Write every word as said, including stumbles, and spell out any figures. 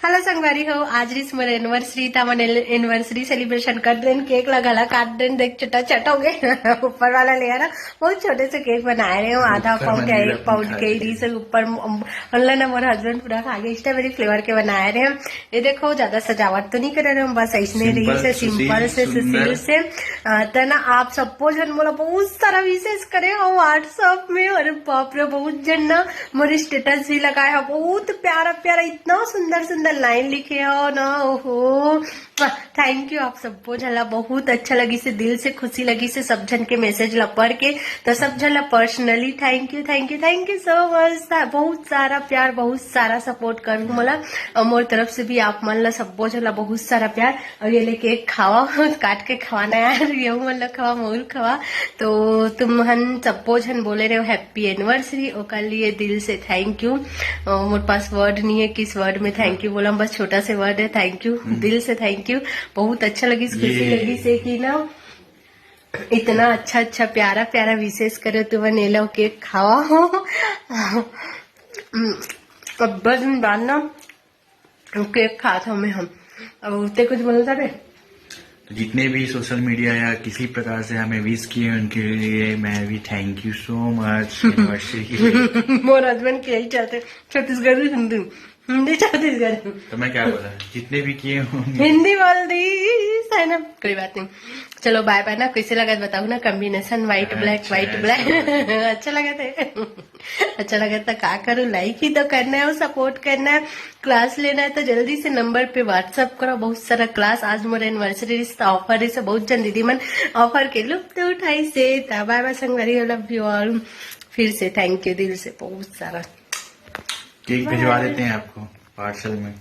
Hello संगवारी हो, आज रिस मोर एनिवर्सरी था, मन एनिवर्सरी सेलिब्रेशन कर देन, केक ला घला काट देन, देख चटा चट हो गए। ऊपर वाला लेयर ना बहुत छोटे से केक बनाए रहे हो, आधा पाउंड के एक पाउंड के रिस ऊपर। मतलब ना मोर हस्बैंड पूरा खा गए, स्ट्रॉबेरी फ्लेवर के बनाए रहे। ये देखो, ज्यादा सजावट तो नहीं करे रहे हम, बस ऐसने रिस से, सिंपल से, सुशील से। त ना आप सबो झन मोला बहुत सारा विशेष करे हो व्हाट्सएप में। अरे बाप रे, बहुत झन ना मोर स्टेटस भी लगाए हो, बहुत प्यारा प्यारा, इतना सुंदर सुंदर लाइन लिखे हो ना। ओहो, थैंक यू आप सबो झन ला, बहुत अच्छा लगिस हे, दिल से खुशी लगिस हे सब झन के मैसेज ला पढ़ के। तो सब झन ला personally thank you, thank you, thank you so much. बहुत सारा प्यार, बहुत सारा सपोर्ट करू मोला, और मोर तरफ से भी आप मन ला सबो झन ला बहुत सारा प्यार। और ये ले केक खावा, काट के खवाना यार, ये मन ला खवा, मोर खवा। तो तुम हन सबो झन बोले रहे हो हैप्पी एनिवर्सरी, ओकर लिए दिल से thank you. Mor pass word नहीं है, किस वर्ड में थैंक यू बोला, बस छोटा से वर्ड है थैंक यू, दिल से थैंक यू। बहुत अच्छा लगिस, खुशी लगिस हे कि ना इतना अच्छा अच्छा प्यारा प्यारा विशेष करे हो तुमन, ये लो केक खावा हो। अब दस दिन बाद ना केक खात हूँ मैं हम। अब ते कुछ बोलता रे? तो जितने भी सोशल मीडिया या किसी प्रकार से हमें विश किए, उनके लिए मैं भी thank you so much anniversary के लिए। मोर हस्बैंड के यही चलते छत्तीसगढ़ी हिंदी, हिंदी छत्तीसगढ़ी। तो मैं क्या बोला, जितने भी किए होंगे। हिंदी बोल दी, है ना, कोई बात नहीं। चलो बाय बाय ना। कैसे लगा बताओ ना, combination white black, white black. अच्छा लगा था। अच्छा लगा था, का करो, लाइक ही तो करना है और सपोर्ट करना है। क्लास लेना है तो जल्दी से नंबर पे व्हाट्सअप करो। बहुत सारा क्लास, आज मोर एनिवर्सरी रिस, ऑफर रिस, बहुत झन दीदी मन ऑफर के लुफ्त उठाइस हे। बाय बाय संगवारी, लव यू ऑल। फिर से थैंक यू दिल से बहुत सारा। केक भिजवा देते हैं आपको पार्सल में।